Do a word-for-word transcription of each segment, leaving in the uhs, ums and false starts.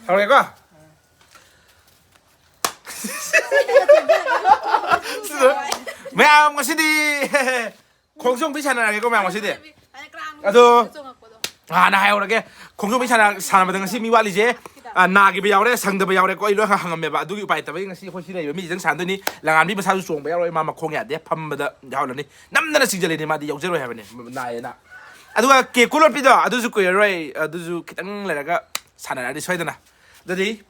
ꯇꯧꯔꯒꯦꯀꯣ꯫ ꯃꯌꯥꯝ ꯉꯁꯤꯗꯤ ꯈꯣꯡꯖꯣꯝꯕꯤ ꯁꯥꯟꯅꯔꯒꯦꯀꯣ ꯃꯌꯥꯝ ꯉꯁꯤꯗꯤ꯫ ꯑꯗꯣ ꯍꯥꯟꯅ ꯍꯥꯏꯍꯧꯔꯒꯦ, ꯈꯣꯡꯖꯣꯝꯕꯤ ꯁꯥꯟꯅ-, ꯁꯥꯟꯅꯕꯗ ꯉꯁꯤ ꯃꯤ ꯋꯥꯠꯂꯤꯁꯦ, ꯑ, ꯅꯥꯈꯤꯕ ꯌꯥꯎꯔꯦ, ꯁꯪꯗꯕ ꯌꯥꯎꯔꯦꯀꯣ꯫ ꯑꯩ ꯂꯣꯏ ꯍꯪꯉꯝꯃꯦꯕ, ꯑꯗꯨꯒꯤ ꯎꯄꯥꯏ ꯂꯩꯇꯕꯒꯤ ꯉꯁꯤ ꯑꯩꯈꯣꯏ ꯁꯤ ꯂꯩꯔꯤꯕ ꯃꯤꯁꯤꯗꯪ ꯁꯥꯟꯅꯗꯣꯏꯅꯤ꯫ ꯂꯉꯥꯟꯕꯤ ꯃꯁꯥꯁꯨ ꯆꯣꯡꯕ ꯌꯥꯎꯔꯣꯏ, ꯃꯥ ꯃꯈꯣꯡ ꯌꯥꯗꯦ, ꯐꯝꯕꯗ ꯌꯥꯎꯍꯜꯂꯅꯤ꯫ ꯅꯝꯗꯅ ꯆꯤꯡꯁꯤꯜꯂꯤꯅꯤ, ꯃꯥꯗꯤ ꯌꯥꯎꯖꯔꯣꯏ ꯍꯥꯏꯕꯅꯤ, ꯅꯥꯏꯌꯦꯅ꯫ ꯑꯗꯨꯒ ꯀꯦ ꯀꯣꯂꯣꯠꯄꯤꯗꯣ ꯑꯗꯨꯁꯨ ꯀꯨꯏꯔꯔꯣꯏ, ꯑꯗꯨꯁꯨ ꯈꯤꯇꯪ ꯂꯩꯔꯒ ꯁꯥꯟꯅꯔꯛꯑꯅꯤ ꯁꯣꯏꯗꯅ꯫ ꯑꯗꯨꯗꯤ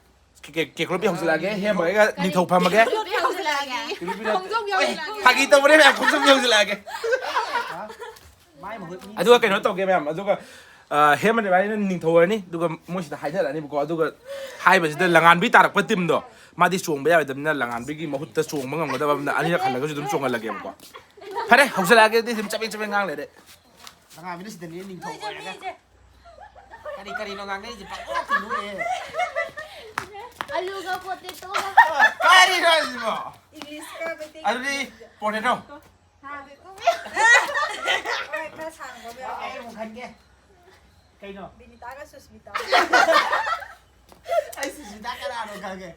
ꯀꯦ-, ꯀꯦ-, ꯀꯦꯀꯨꯂꯣꯠꯄꯤ ꯍꯧꯖꯤꯜꯂꯛꯑꯒꯦ, ꯍꯦꯝꯕꯒ ꯅꯤꯡꯊꯧ ꯐꯝꯃꯒꯦ꯫ ꯀꯦꯀꯨꯂꯣꯠꯄꯤ ꯍꯧꯖꯤꯜꯂꯛꯑꯒꯦ꯫ ꯀꯦꯀꯨꯂꯣꯠꯄꯤ ꯅꯠꯇꯦ꯫ ꯈꯣꯡꯖꯣꯝ ꯌꯧꯔꯛꯑꯒꯦ꯫ ꯐꯥꯒꯤ ꯇꯧꯕꯅꯦ ꯃꯌꯥꯝ, ꯈꯣꯡꯖꯣꯝ ꯌꯧꯖꯤꯜꯂꯛꯑꯒꯦ꯫ ꯑꯗꯨꯒ ꯀꯩꯅꯣ ꯇꯧꯒꯦ ꯃꯌꯥꯝ, ꯑꯗꯨꯒ, ꯑ, ꯍꯦꯝꯕꯅꯦ ꯚꯥꯏꯅ ꯅꯤꯡꯊꯧ ꯑꯣꯏꯔꯅꯤ, ꯑꯗꯨꯒ ꯃꯣꯏꯁꯤꯗ ꯍꯥꯏꯅꯔꯛꯑꯅꯤꯕꯀꯣ, ꯑꯗꯨꯒ ꯍꯥꯏꯕꯁꯤꯗ ꯂꯉꯥꯟꯕꯤ ꯇꯥꯔꯛꯄ ꯇꯤꯝꯗꯣ, ꯃꯥꯗꯤ ꯆꯣꯡꯕ ꯌꯥꯔꯣꯏꯗꯕꯅꯤꯅ ꯂꯉꯥꯟꯕꯤꯒꯤ ꯃꯍꯨꯠꯇ ꯆꯣꯡꯕ ꯉꯝꯒꯗꯕ ꯑꯃꯅ ꯑꯅꯤꯔꯛ ꯍꯜꯂꯒꯁꯨ ꯑꯗꯨꯝ ꯆꯣꯡꯍꯜꯂꯒꯦꯕꯀꯣ꯫ ꯐꯔꯦ, ꯍꯧꯖꯤꯜꯂꯛꯑꯒꯦ, ꯑꯗꯨꯗꯤ ꯑꯗꯨꯝ ꯆꯕꯦꯡ ꯆꯕꯦꯡ ꯉꯥꯡ ꯂꯩꯔꯦ꯫ ꯂꯉꯥꯟꯕꯤꯅ ꯁꯤꯗꯅꯦ ꯅꯤꯡꯊꯧ ꯑꯣꯏꯔꯒ꯫ ꯀꯔꯤ ꯀꯔꯤꯅꯣ ꯉꯥꯡꯅꯩꯁꯦ? ꯄꯪꯅꯣꯛꯇ ꯅꯣꯛꯑꯦ꯫ ꯑꯂꯨꯒ ꯄꯣꯇꯦꯇꯣꯒ꯫ ꯀꯔꯤꯅꯣ ꯍꯥꯏꯁꯤꯕꯣ? ꯏꯪꯂꯤꯁꯀ ꯃꯩꯇꯩ ꯑꯗꯨꯗꯤ ꯄꯣꯇꯦꯇꯣ꯫ ꯍꯥ? ꯍꯣꯏ, ꯈꯔ ꯁꯥꯡꯕ ꯑꯃ ꯌꯥꯎꯔꯦ꯫ ꯑꯩ ꯑꯃꯨꯛ ꯈꯟꯒꯦ꯫ ꯀꯩꯅꯣ? ꯕꯤꯅꯤꯇꯥꯒ ꯁꯨꯁꯃꯤꯇꯥ꯫ ꯑꯩ ꯁꯨꯁꯃꯤꯇꯥ ꯀꯅꯥꯅꯣ ꯈꯪꯉꯦ꯫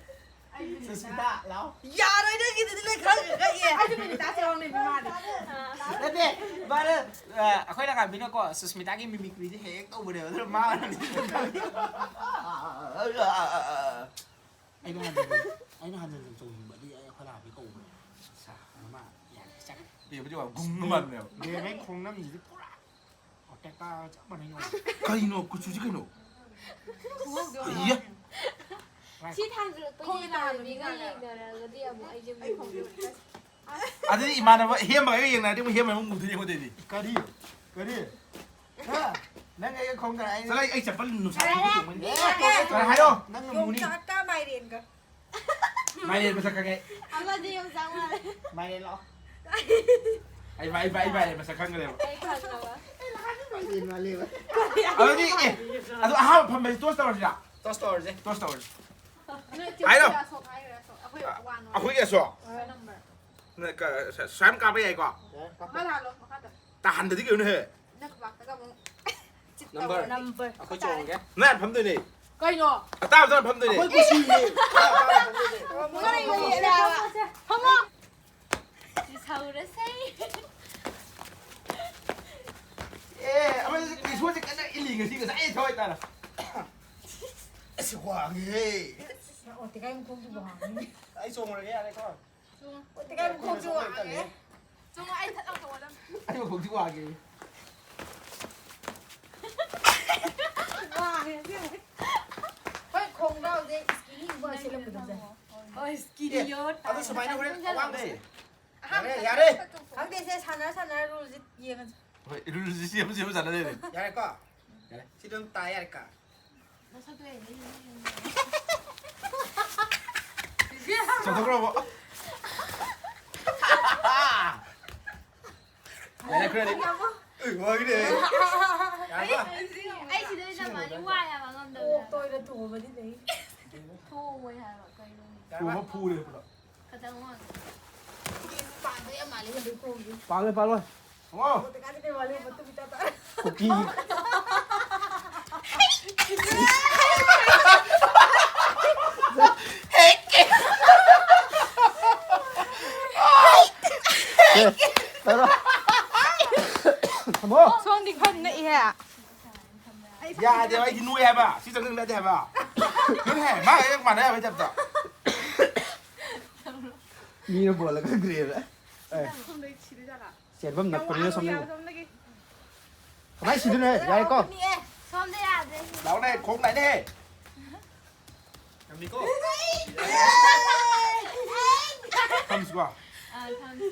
ꯁꯨꯁꯃꯤꯇꯥ, ꯂꯥꯎ꯫ ꯌꯥꯔꯣꯏ, ꯅꯪꯒꯤꯗꯨꯗꯤ ꯂꯣꯏ ꯈꯪꯉꯦ꯫ ꯑꯩꯁꯨ ꯕꯤꯅꯤꯇꯥ ꯆꯦꯔꯣꯡꯅꯦ, ꯃꯥꯗꯤ꯫ ꯅꯠꯇꯦ, ꯃꯥꯅ, ꯑ, ꯑꯩꯈꯣꯏ ꯂꯉꯥꯟꯕꯤꯅꯀꯣ, ꯁꯨꯁꯃꯤꯇꯥꯒꯤ ꯃꯤꯃꯤꯀ꯭ꯔꯤꯁꯦ ꯍꯦꯛ ꯍꯦꯛ ꯇꯧꯕꯅꯦꯕ, ꯑꯗꯨꯅ ꯃꯥ ꯑꯩꯅ ꯍꯟꯖꯟ-, ꯑꯩꯅ ꯍꯟꯖꯟ ꯍꯟꯖꯟ ꯆꯣꯡꯅꯤꯡꯕ, ꯑꯗꯨꯒꯤ ꯑꯩ ꯑꯩꯈꯣꯏ ꯂꯉꯥꯟꯕꯤ ꯀꯧꯕꯅꯦ꯫ ꯁꯥ, ꯑꯗꯨ ꯃꯥ ꯌꯥꯔꯦ, ꯆꯠꯈ꯭ꯔꯦ꯫ ꯕꯦꯝꯃꯒꯤ ꯋꯥ ꯒꯨꯡ ꯃꯥꯟꯕꯅꯦꯕ꯫ ꯕꯦꯝꯃꯒꯤ ꯈꯣꯡꯅꯝꯁꯤꯗꯤ ꯄꯨꯔꯥ ꯑꯣꯇꯦꯀꯥ ꯆꯞ ꯃꯥꯟꯅꯩ ꯉꯣ꯫ ꯀꯩꯅꯣ? ꯀꯨꯆꯨꯁꯤ ꯀꯩꯅꯣ? ꯈꯣꯡꯎꯞꯇꯣ ꯑꯩꯌꯦ꯫ ꯁꯤ ꯊꯥꯡꯖꯜꯂꯛꯄꯒꯤ ꯈꯣꯡ ꯏꯃꯥꯟꯅꯕꯤꯒ ꯇꯥꯕꯅꯤ ꯌꯦꯡꯅꯔꯒꯗꯤ ꯑꯃꯨꯛ ꯑꯩꯁꯦ ꯑꯩ ꯈꯣꯡꯁꯦ ꯃꯨꯕ꯫ ꯑꯗꯨꯗꯤ ꯏꯃꯥꯟꯅꯕ ꯍꯦꯝꯕꯒ ꯌꯦꯡꯅꯔꯗꯤ ꯑꯃꯨꯛ ꯍꯦꯝꯕ ꯑꯃꯨꯛ ꯃꯨꯗꯣꯏꯅꯦ ꯑꯩꯉꯣꯟꯗꯩꯗꯤ꯫ ꯀꯔꯤ? ꯀꯔꯤ? ꯍꯥ? ꯅꯪ ꯑꯩꯒ ꯈꯣꯡ ꯀꯅꯥ-, ꯑꯩ ꯆꯠꯂꯣ, ꯑꯩ ꯆꯄꯜ ꯅꯨꯡꯁꯥ ꯌꯥꯔꯦ, ꯈꯣꯡꯎꯞ ꯇꯣꯡꯕꯩꯅꯦ꯫ ꯌꯥꯔꯦ, ꯌꯥꯔꯦ, ꯍꯥꯏꯔꯣ꯫ ꯅꯪ ꯃꯨꯅꯤ꯫ ꯌꯣꯡꯆꯥꯛꯀ ꯃꯥꯏꯔꯦꯟꯒ꯫ ꯃꯥꯏꯔꯦꯟ ꯃꯁꯛ ꯈꯪꯉꯦ꯫ ꯑꯃꯗꯤ ꯌꯣꯡꯆꯥꯛ ꯃꯥꯜꯂꯦ꯫ ꯃꯥꯏꯔꯦꯟ ꯂꯥꯛꯑꯣ꯫ ꯑꯩ ꯃꯥ-, ꯑꯩ ꯃꯥ-, ꯑꯩ ꯃꯥꯏꯔꯦꯟ ꯃꯁꯛ ꯈꯪꯈ꯭ꯔꯦꯕ꯫ ꯑꯩ ꯈꯪꯉꯕ꯫ ꯑꯩ ꯅꯍꯥꯟ ꯃꯥꯏꯔꯦꯟ ꯃꯥꯜꯂꯦꯕ꯫ ꯑꯗꯨꯗꯤ, ꯑꯦ, ꯑꯗꯨ ꯑꯍꯥꯟꯕ ꯐꯝꯕꯁꯤ ꯇꯣꯁ ꯇꯧꯔꯁꯤꯔꯥ? ꯇꯣꯁ ꯇꯧꯔꯁꯦ꯫ ꯇꯣꯁ ꯇꯧꯔꯁꯦ꯫ ꯅꯣꯏ ꯆꯦ ꯍꯥꯏꯔꯣ꯫ ꯑꯁꯣꯛ ꯍꯥꯏꯈ꯭ꯔꯦ, ꯑꯁꯣꯛ꯫ ꯑꯩꯈꯣꯏ ꯋꯥ ꯅꯣꯏ꯫ ꯑꯩꯈꯣꯏꯒꯤ ꯑꯁꯣꯛ꯫ ꯍꯣꯏ, ꯅꯝꯕꯔ꯫ ꯅꯣꯏ ꯀ-, ꯁ-, ꯁ꯭ꯋꯥꯏ ꯌꯥꯝ ꯀꯥꯞꯄ ꯌꯥꯏꯀꯣ? ꯌꯥꯏ, ꯀꯥꯞꯄꯣ꯫ ꯃꯈꯥ ꯂꯥꯛꯍꯜꯂꯣ, ꯃꯈꯥꯗ꯫ ꯇꯥꯍꯟꯗꯗꯤ ꯀꯩꯅꯣꯅꯦꯍꯦ? ꯅꯪ ꯈꯨꯕꯥꯛꯇꯒ ꯑꯃꯨꯛ ꯆꯤꯠ ꯅꯝꯕꯔ꯫ ꯇꯧꯔꯅꯤ꯫ ꯅꯝꯕꯔ꯫ ꯑꯩꯈꯣꯏ ꯆꯣꯡꯉꯒꯦ꯫ ꯅꯣꯏ ꯍꯥꯟꯅ ꯐꯝꯗꯣꯏꯅꯦ꯫ ꯀꯩꯅꯣ? ꯑꯇꯥꯕ ꯆꯥꯅ ꯐꯝꯗꯣꯏꯅꯦ꯫ ꯑꯩꯈꯣꯏ ꯀꯨꯁꯤꯅꯦ꯫ ꯑꯇꯥꯕ ꯆꯥꯅ ꯐꯝꯗꯣꯏꯅꯦ꯫ ꯐꯝꯃꯣ꯫ ꯁꯤ ꯁꯧꯔꯁꯦ꯫ ꯑꯦ, ꯑꯃ ꯏꯁꯣꯔꯁꯦ ꯀꯟꯅ ꯏꯜꯂꯤ ꯉꯁꯤ, ꯉꯁꯥꯏ ꯊꯋꯥꯏ ꯇꯥꯅ꯫ ꯑꯁ, ꯋꯥꯡꯉꯦꯍꯦ꯫ ꯑꯣ, ꯇꯤꯀꯥꯏ ꯃꯈꯣꯡꯗꯨꯕꯨ ꯋꯥꯡꯉꯤꯅꯦ꯫ ꯑꯩ ꯆꯣꯡꯉꯨꯔꯒꯦ, ꯌꯥꯔꯦꯀꯣ? ꯆꯣꯡꯉꯣ꯫ ꯑꯣ, ꯇꯤꯀꯥꯏ ꯃꯈꯣꯡꯁꯨ ꯋꯥꯡꯉꯦ꯫ ꯆꯣꯡꯉꯣ, ꯑꯩ ꯊꯠ ꯂꯥꯎ ꯇꯧꯒꯗꯕꯅꯤ꯫ ꯑꯩ ꯃꯈꯣꯡꯁꯨ ꯋꯥꯡꯉꯦ꯫ ꯋꯥꯡꯉꯦ, ꯑꯁꯦꯡꯕꯩ꯫ ꯍꯣꯏ, ꯈꯣꯡꯒ꯭ꯔꯥꯎꯁꯦ skinny ꯒꯨꯝꯕ ꯁꯦꯠꯂꯛꯀꯗꯕꯁꯦ꯫ ꯍꯣꯏ, skinny ꯑꯦ, ꯌꯣ, ꯑꯗꯨ ꯁꯨꯃꯥꯏꯅ ꯍꯣꯔꯦꯟ ꯇꯥꯏ꯫ ꯑꯋꯥꯡꯕ ꯌꯥꯔꯦ, ꯌꯥꯔꯦ꯫ ꯈꯪꯗꯦ, ꯁꯦ, ꯁꯥꯟꯅ ꯁꯥꯟꯅꯔ rule ꯁꯦ ꯌꯦꯡꯉꯁꯦ꯫ ꯍꯣꯏ, rule ꯁꯦ ꯁꯦꯝ ꯁꯦꯝ ꯁꯥꯟꯅ ꯂꯩꯔꯦ꯫ ꯌꯥꯔꯦꯀꯣ? ꯌꯥꯔꯦ꯫ ꯁꯤ ꯑꯗꯨꯝ ꯇꯥ ꯌꯥꯔꯦꯀꯣ? ꯅꯁꯛꯇꯣ ꯌꯦꯡꯒꯦ, ꯌꯦꯡꯒꯦ, ꯌꯦꯡꯒꯦ꯫ ꯆꯠꯊꯣꯛꯈ꯭ꯔꯕꯣ? ꯌꯥꯔꯦ, ꯈꯔꯗꯤ꯫ ꯑꯩ ꯋꯥꯒꯤꯅꯦ꯫ ꯌꯥꯔꯕ? ꯑꯩ, ꯑꯩ ꯁꯤꯗ ꯂꯩ ꯅꯃꯥꯟꯅꯕꯤ ꯋꯥ ꯌꯥꯝ ꯉꯝꯗꯕꯅꯦ꯫ ꯑꯣꯛꯇ ꯑꯣꯏꯅ ꯇꯣꯡꯉꯗꯤ ꯂꯩ꯫ ꯊꯣꯡꯉꯣꯏ ꯍꯥꯏꯕ, ꯀꯩꯅꯣꯅꯦ꯫ ꯌꯥꯔꯕ? ꯊꯣꯡꯕ ꯐꯨꯔꯦ ꯄꯨꯂꯞ꯫ ꯈꯇꯪ ꯋꯥꯡꯉꯦ꯫ ꯄꯥꯟꯕ ꯌꯥꯝ ꯃꯥꯜꯂꯦ ꯍꯟꯗꯛ ꯊꯣꯡꯁꯦ꯫ ꯄꯥꯜꯂꯣꯏ, ꯄꯥꯜꯂꯣꯏ꯫ ꯍꯪꯉꯣ꯫ ꯑꯣ, ꯇꯦꯀꯥꯗꯤ ꯀꯩ ꯃꯥꯜꯂꯦ? ꯃꯇꯨꯝ ꯏꯇꯥ ꯇꯥꯔꯦ꯫ ꯀꯨꯀꯤ꯫ ꯁꯣꯝꯗꯤ ꯈꯔ ꯅꯛꯏꯍꯦ꯫ ꯌꯥꯗꯦꯕ, ꯑꯩꯗꯤ ꯅꯣꯏ ꯍꯥꯏꯕ꯫ ꯁꯤ ꯆꯪꯁꯤꯟꯕ ꯌꯥꯗꯦ ꯍꯥꯏꯕ꯫ ꯅꯣꯏ ꯍꯥꯏ, ꯃꯥ ꯍꯦꯛ ꯃꯥꯟꯅꯩ ꯍꯥꯏꯕ ꯇꯥꯏꯞꯇ꯫ ꯃꯤꯅ ꯕꯣꯜꯂꯒ ꯒ꯭ꯔꯦꯗ꯫ ꯑꯦ꯫ ꯁꯣꯝꯗꯒꯤ ꯁꯤꯗ ꯖꯒꯥ꯫ ꯆꯦꯟꯐꯝ ꯌꯥꯝ ꯅꯛꯄꯅꯤꯅ ꯋꯥꯡꯉꯦ ꯁꯣꯝꯗꯒꯤ꯫ ꯁꯣꯝꯗꯒꯤ꯫ ꯀꯃꯥꯏ ꯁꯤꯗꯣꯏꯅꯣ? ꯌꯥꯔꯦꯀꯣ? ꯁꯣꯝꯗ ꯌꯥꯗ꯭ꯔꯦ꯫ ꯂꯥꯎꯅꯦ, ꯈꯣꯡ ꯂꯥꯏꯅꯦ꯫ ꯉꯝꯃꯤꯀꯣ? ꯊꯝꯁꯤꯀꯣ? ꯑꯥ, ꯊꯝꯁꯤ꯫